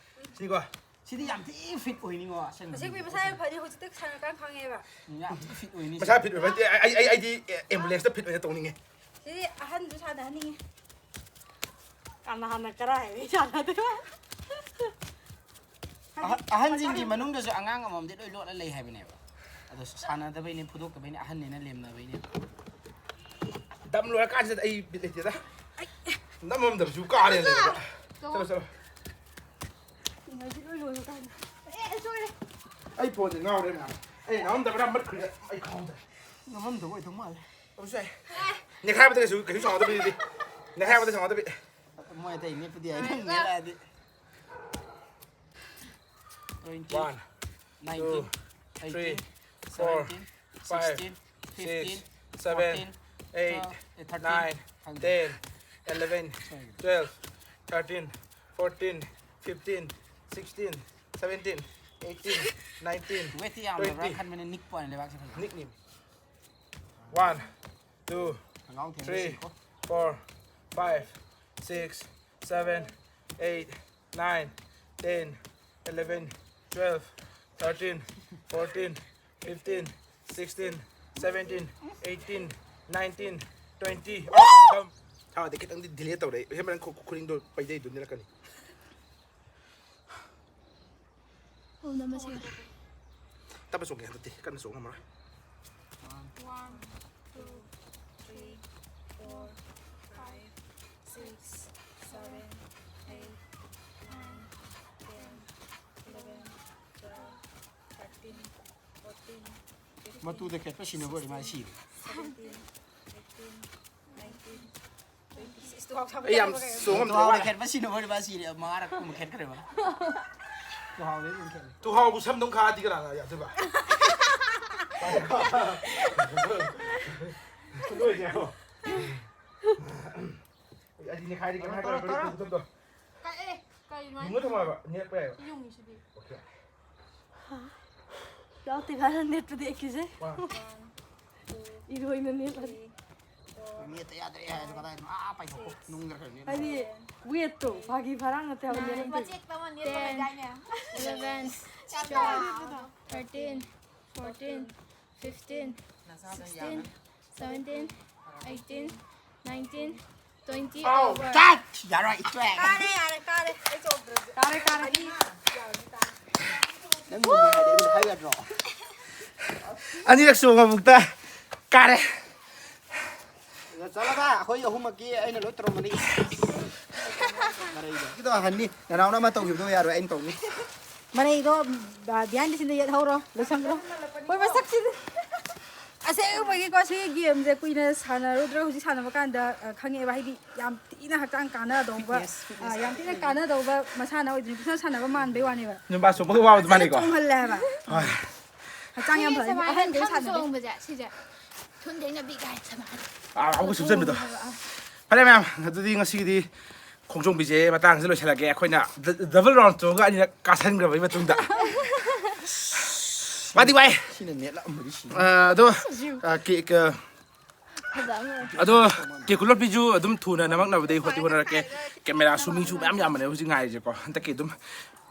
ꯁꯤꯀꯣ꯫ ꯁꯤꯗꯤ ꯌꯥꯝ ꯊꯤ ꯐꯤꯠ ꯑꯣꯏꯅꯤꯉꯣ ꯑꯁꯦꯡꯕ꯫ ꯑꯁꯦꯡꯕꯩ ꯃꯁꯥ ꯌꯥꯝ ꯐꯅꯤ, ꯍꯧꯖꯤꯛꯇ ꯁꯥꯟꯅꯔꯀꯥꯟꯗ ꯈꯪꯉꯦꯕ꯫ ꯎꯝ, ꯌꯥꯝ ꯊꯤ ꯐꯤꯠ ꯑꯣꯏꯅꯤ꯫ ꯃꯁꯥ ꯐꯤꯠ ꯑꯣꯏꯕ ꯅꯠꯇꯦ꯫ ꯑꯩ, ꯑꯩ, ꯑꯩꯗꯤ ꯑꯦꯝꯕꯨꯂꯦꯟꯁꯇ ꯐꯤꯠ ꯑꯣꯏꯅ ꯇꯧꯅꯤꯡꯉꯦ꯫ ꯁꯤꯗꯤ ꯑꯍꯟꯁꯨ ꯁꯥꯟꯅꯍꯟꯅꯤꯡꯉꯤ꯫ ꯀꯅꯥ ꯍꯥꯟꯅ ꯀꯔꯥꯏ ꯁꯥꯟꯅꯗꯣꯏꯕ? ꯑꯍ-, ꯑꯍꯟꯁꯤꯡꯒꯤ ꯃꯅꯨꯡꯗꯁꯨ ꯑꯉꯥꯡ ꯑꯃꯃꯝꯗꯤ ꯂꯣꯏ ꯂꯣꯠꯅ ꯂꯩ ꯍꯥꯏꯕꯅꯦꯕ꯫ ꯑꯗꯣ ꯁꯥꯟꯅꯗꯕꯩꯅꯦ, ꯐꯨꯗꯣꯛꯇꯕꯩꯅꯦ, ꯑꯍꯟꯅꯦꯅ ꯂꯦꯝꯅꯕꯩꯅꯦ꯫ ꯗꯝ ꯂꯣꯏꯔꯀꯥꯟꯁꯤꯗ ꯑꯩ ꯕꯤꯠ ꯂꯩꯇꯦꯗ꯫ ꯅꯝꯃꯝꯗꯕꯁꯨ ꯀꯥꯔꯦ ꯂꯩꯔꯒ꯫ ꯆꯠꯂꯣ, ꯆꯠꯂꯣ꯫ ꯏꯅꯔꯖꯤ ꯂꯣꯏ ꯂꯣꯏꯔꯀꯥꯟꯗ꯫ ꯑꯦ, ꯁꯣꯏꯔꯦ꯫ ꯑꯩ ꯐꯣꯟꯁꯦ ꯉꯥꯎꯔꯦ ꯃꯌꯥꯝ꯫ ꯑꯩ ꯅꯝꯃꯝꯗꯕ꯭ꯔꯥ ꯃꯠꯈ꯭ꯔꯤꯔꯥ ꯑꯩ ꯈꯪꯍꯧꯗ꯭ꯔꯦ꯫ ꯉꯝꯃꯝꯗꯕ ꯑꯣꯏꯗꯧ ꯃꯥꯜꯂꯦ꯫ ꯇꯧꯁꯦ꯫ ꯅꯦꯈꯥꯏꯕꯗ ꯀꯩꯁꯨ, ꯀꯩꯁꯨ ꯆꯥꯎꯗꯕꯤꯗꯤ꯫ ꯅꯦꯈꯥꯏꯕꯗ ꯆꯥꯎꯗꯕꯤ꯫ ꯃꯣꯏ ꯑꯇꯩ ꯅꯦꯞꯄꯗꯤ ꯌꯥꯏ, ꯅꯪ ꯅꯦꯠꯂꯛꯑꯗꯤ꯫ Twenty, One, nineteen, two, three, eighteen, four, seventeen, five, sixteen, six, fifteen, seven, fourteen, eight, twelve, eh, thirteen, nine, ꯈꯪꯗꯦ꯫ ten, eleven, twelve, thirteen, fourteen, fifteen, sixteen, seventeen, eighteen, nineteen, Weight ꯇꯤ ꯌꯥꯝꯗꯕ꯭ꯔꯥ twenty꯫ ꯈꯟꯕꯅꯦ, ꯅꯤꯛꯄ ꯋꯥꯅꯤ ꯂꯩꯕꯥꯛꯁꯦ ꯈꯔ ꯈꯔ꯫ ꯅꯤꯛꯅꯤꯛ꯫ One, two, ꯈꯣꯡꯒ꯭ꯔꯥꯎ ꯊꯦꯡꯕ three, ꯁꯤꯀꯣ꯫ four, five, six, seven, eight, nine, ten, eleven, twelve, thirteen, fourteen, fifteen, sixteen, seventeen, eighteen, nineteen, twenty꯫ ꯁꯥꯗꯤ ꯈꯤꯇꯪꯗꯤ ꯗꯤꯂꯦ ꯇꯧꯔꯦ꯫ ꯍꯦꯟꯕ ꯅꯪ ꯈꯨ-, ꯈꯨꯅꯤꯡꯗꯣ ꯄꯩꯖꯩꯗꯨ ꯅꯤꯜꯂꯛꯀꯅꯤ꯫ ꯑꯣ, ꯅꯃꯁꯦ꯫ ꯇꯞꯅ ꯆꯣꯡꯒꯦ ꯍꯟꯗꯛꯇꯤ꯫ ꯀꯟꯅ ꯆꯣꯡ ꯉꯝꯃꯔꯣꯏ꯫ One, two, three, four, five, Six, seven, eight, nine, ten, eleven, twelve, thirteen, fourteen, fifteen, ꯃꯇꯨꯗ ꯈꯦꯠꯄ ꯁꯤꯟꯅꯕ ꯑꯣꯏꯔꯗꯤ ꯃꯥ ꯁꯤꯔꯦ꯫ Seventeen, eighteen, nineteen, twenty. ꯁꯤꯁ, ꯇꯨ ꯍꯥꯎ ꯊꯝꯃꯦ ꯑꯩ ꯌꯥꯝ ꯇꯧꯔꯒ ꯆꯣꯡꯉꯝꯗꯦ꯫ ꯇꯨ ꯍꯥꯎꯗ ꯈꯦꯠꯄ ꯁꯤꯟꯅꯕ ꯑꯣꯏꯔꯗꯤ ꯃꯥ ꯁꯤꯔꯦ꯫ ꯃꯉꯥꯔꯛ ꯀꯨꯝꯕ ꯈꯦꯠꯈ꯭ꯔꯦꯕ꯫ ꯇꯨ ꯍꯥꯎꯗ ꯑꯗꯨꯝ ꯈꯦꯠꯂꯦ꯫ ꯇꯨ ꯍꯥꯎꯕꯨ ꯁꯝ ꯑꯗꯨꯝ ꯈꯥꯛꯑꯗꯤ ꯀꯅꯥꯅ ꯌꯥꯗꯣꯏꯕ? ꯂꯣꯏꯁꯦ꯫ ꯑꯗꯨꯗꯤ ꯅꯦꯈꯥꯏꯔꯤ, ꯀꯩꯝ ꯍꯥꯏꯔꯣꯏ, ꯇꯧꯔꯣ, ꯇꯧꯔꯣ꯫ ꯈꯨꯗꯝꯗꯣ꯫ ꯀꯛꯑꯦ꯫ ꯀꯩꯅꯣ ꯍꯥꯏꯁꯦ? ꯌꯨꯡꯉ ꯊꯝꯃꯣ ꯍꯥꯏꯕ, ꯅꯦꯠꯄ ꯌꯥꯏꯕ꯫ ꯌꯨꯡꯉꯤꯁꯤꯗꯤ꯫ Okay꯫ ꯌꯥꯎꯗꯦ ꯀꯥꯏꯅ ꯅꯦꯠꯄꯗꯤ ꯑꯩ ꯀꯤꯖꯩ꯫ One, two, ꯏꯔꯣꯏꯅ ꯅꯦꯠꯂꯗꯤ꯫ Three, four, ꯅꯦꯠꯇ ꯌꯥꯗ꯭ꯔꯦ ꯍꯥꯏꯔꯁꯨ ꯀꯗꯥꯏꯗꯅꯣ ꯑꯥ ꯄꯥꯏꯊꯣꯛꯈꯣ꯫ Six, ꯅꯨꯡꯗ ꯈꯔ ꯅꯦꯠꯂꯣ꯫ ꯍꯥꯏꯗꯤ, weight ꯇꯣ ꯐꯥꯒꯤ ꯐꯔꯥꯡ ꯅꯠꯇꯦ ꯍꯥꯏꯕ, ꯅꯦꯠꯄ꯫ Ten, ꯋꯥꯆꯦꯠꯇ ꯑꯃ ꯅꯦꯠꯄ ꯂꯩꯗꯥꯏꯅꯦ? Eleven, twelve, thirteen, fourteen, fifteen, sixteen, seventeen, eighteen, nineteen, twenty, ꯑꯥꯎ, over꯫ ꯇꯠ! ꯌꯥꯔꯣꯏ, ꯇꯣꯛꯑꯦ꯫ ꯀꯥꯔꯦ, ꯌꯥꯔꯦ, ꯀꯥꯔꯦ꯫ ꯑꯩ ꯆꯣꯡꯗ꯭ꯔꯁꯨ꯫ ꯀꯥꯔꯦ, ꯀꯥꯔꯦ꯫ ꯅꯪ ꯅꯣꯡꯃ ꯍꯥꯏꯗꯤ ꯑꯩꯉꯣꯟꯗ ꯍꯥꯏꯕ ꯌꯥꯗ꯭ꯔꯣ? ꯑꯅꯤꯔꯛ ꯆꯣꯡꯉꯕꯨꯛꯇ ꯀꯥꯔꯦ꯫ ꯆꯠꯂꯣꯗ, ꯑꯩꯈꯣꯏ ꯑꯍꯨꯝꯃꯛꯀꯤ ꯑꯩꯅ ꯂꯣꯏ ꯇꯧꯔꯝꯃꯅꯤ꯫ ꯃꯔꯩꯗꯣ꯫ ꯀꯤꯗꯣ ꯍꯟꯅꯤ, ꯅꯅꯥꯎꯅ ꯑꯃ ꯇꯧꯈꯤꯕꯗꯣ ꯌꯥꯔꯣꯏ, ꯑꯩꯅ ꯇꯧꯅꯤ꯫ ꯃꯔꯩꯗꯣ, ꯕ-, behind the scene ꯗ ꯌꯦꯠꯍꯧꯔꯣ, ꯂꯣꯏꯁꯟꯈ꯭ꯔꯣ꯫ ꯍꯣꯏ, ꯃꯁꯛꯁꯤꯗꯤ꯫ ꯑꯁꯦꯡꯕꯒꯤꯀꯣ, ꯁꯤꯒꯤ game ꯁꯦ ꯀꯨꯏꯅ ꯁꯥꯟꯅꯔꯨꯗ꯭ꯔꯦ, ꯍꯧꯖꯤꯛ ꯁꯥꯟꯅꯕ ꯀꯥꯟꯗ, ꯑ, ꯈꯪꯉꯦꯕ, ꯍꯥꯏꯗꯤ ꯌꯥꯝ ꯊꯤꯅ ꯍꯛꯆꯥꯡ ꯀꯥꯟꯅꯗꯧꯕ, Fitness, fitness꯫ ꯑ, ꯌꯥꯝ ꯊꯤꯅ ꯀꯥꯟꯅꯗꯧꯕ ꯃꯁꯥꯟꯅ ꯑꯣꯏꯗꯣꯏꯅꯤ, ꯄꯨꯛꯁꯅ ꯁꯥꯟꯅꯕ ꯃꯥꯟꯕꯩ ꯋꯥꯅꯦꯕ꯫ ꯅꯨꯄꯥ ꯆꯣꯡꯕꯒ ꯋꯥꯕꯗꯨ ꯐꯖꯅ ꯃꯥꯅꯤꯀꯣ꯫ ꯆꯣꯡꯍꯜꯂꯦ ꯍꯥꯏꯕ꯫ ꯍꯣꯏ꯫ ꯍꯛꯆꯥꯡ ꯌꯥꯝ ꯐꯔꯅꯤ꯫ ꯁꯨꯃꯥꯏꯅ ꯑꯍꯟꯈꯩ ꯈꯪ ꯁꯥꯟꯅꯕꯩ꯫ ꯆꯣꯡꯕꯁꯦ ꯁꯤꯁꯦ ꯊꯨꯟ ꯊꯦꯡꯅꯕꯤ ꯀꯥꯏ ꯁꯨꯃꯥꯏꯅ꯫ ꯑꯥ, ꯑꯃꯨꯛꯀ ꯁꯨꯞꯆꯟꯕꯗꯣ꯫ ꯑꯥ꯫ ꯐꯔꯦ ꯃꯌꯥꯝ, ꯑꯗꯨꯗꯤ ꯉꯁꯤꯒꯤꯗꯤ ꯈꯣꯡꯖꯣꯝꯕꯤꯁꯦ ꯃꯇꯥꯡꯁꯤꯗ ꯂꯣꯏꯁꯤꯜꯂꯒꯦ꯫ ꯑꯩꯈꯣꯏꯅ ꯗ-, double round ꯆꯣꯡꯉꯒ ꯑꯅꯤꯔꯛ ꯀꯥꯁꯟꯈ꯭ꯔꯕꯒꯤ ꯃꯇꯨꯡꯗ꯫ ꯋꯥꯗꯤ ꯋꯥꯏ꯫ ꯁꯤꯅ ꯅꯦꯠꯂꯛꯑꯝꯕꯗꯤ ꯁꯤ꯫ ꯑ, ꯑꯗꯣ, ꯑ, ꯀꯦ-, ꯀ-, ꯐꯖ ꯑꯃ꯫ ꯑꯗꯣ ꯀꯦꯀꯨꯂꯣꯠꯄꯤꯁꯨ ꯑꯗꯨꯝ ꯊꯨꯅ ꯅꯝꯃꯛꯅꯕꯗꯤ ꯍꯣꯠꯇꯤ ꯍꯣꯠꯅꯔꯛꯀꯦ꯫ Camera ꯁꯨ ꯃꯤꯁꯨ ꯃꯌꯥꯝ ꯌꯥꯝꯕꯅꯦ ꯍꯧꯖꯤꯛ ꯉꯥꯏꯔꯤꯁꯦꯀꯣ꯫ ꯍꯟꯗꯛꯀꯤ ꯑꯗꯨꯝ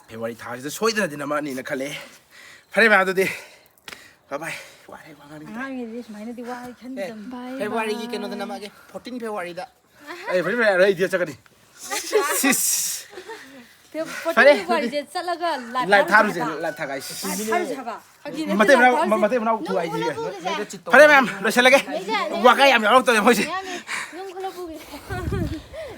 February ꯊꯥꯁꯤꯗ ꯁꯣꯏꯗꯅꯗꯤ ꯅꯝꯃꯛꯑꯅꯤꯅ ꯈꯜꯂꯦ꯫ ꯐꯔꯦ ꯃꯌꯥꯝ, ꯑꯗꯨꯗꯤ bye bye꯫ ꯋꯥꯔꯦ, ꯋꯥ ꯉꯥꯡꯅꯤꯡꯗ꯭ꯔꯦ꯫ ꯑꯉꯥꯡꯒꯤꯗꯤ ꯁꯨꯃꯥꯏꯅꯗꯤ ꯋꯥ ꯍꯥꯏ ꯈꯟꯗꯝ꯫ ꯑꯦ, Bye February ꯒꯤ bye꯫ ꯀꯩꯅꯣꯗ ꯅꯝꯃꯛꯑꯒꯦ, fourteen February ꯗ꯫ ꯑꯩ ꯐꯖꯅ ꯐꯖꯅ idea ꯆꯠꯀꯅꯤ꯫ ꯁꯤꯁ꯫ ꯐꯦ-, ꯐꯔꯦ, fourteen February ꯁꯦ ꯆꯠꯂꯒ live live ꯊꯥꯔꯨꯁꯦ ꯊꯥꯔꯨꯁꯦ ꯍꯥꯏꯕ꯫ Live ꯊꯥꯒꯥꯏꯁꯤ꯫ Live ꯊꯥꯔꯨꯁꯦ ꯍꯥꯏꯕ꯫ ꯐꯥꯒꯤ ꯅꯠꯇꯦ, ꯃꯇꯩ ꯃꯅꯥꯎ, live ꯊꯥꯔꯨꯁꯦ꯫ ꯃꯇꯩ ꯃꯅꯥꯎ ꯎꯊꯨ ꯍꯥꯏꯁꯤꯒꯦ꯫ ꯅꯣꯡꯃ ꯂꯧꯊꯣꯛꯑꯁꯦ꯫ ꯐꯔꯦ ꯃꯌꯥꯝ, ꯂꯣꯏꯁꯤꯜꯂꯒꯦ꯫ ꯂꯩꯖꯥ, ꯂꯩꯖꯥ꯫ ꯋꯥꯀꯥꯏ ꯌꯥꯝ ꯌꯥꯎꯔꯛꯇꯧꯔꯦ ꯃꯣꯏꯁꯦ꯫ ꯌꯥꯅꯤ꯫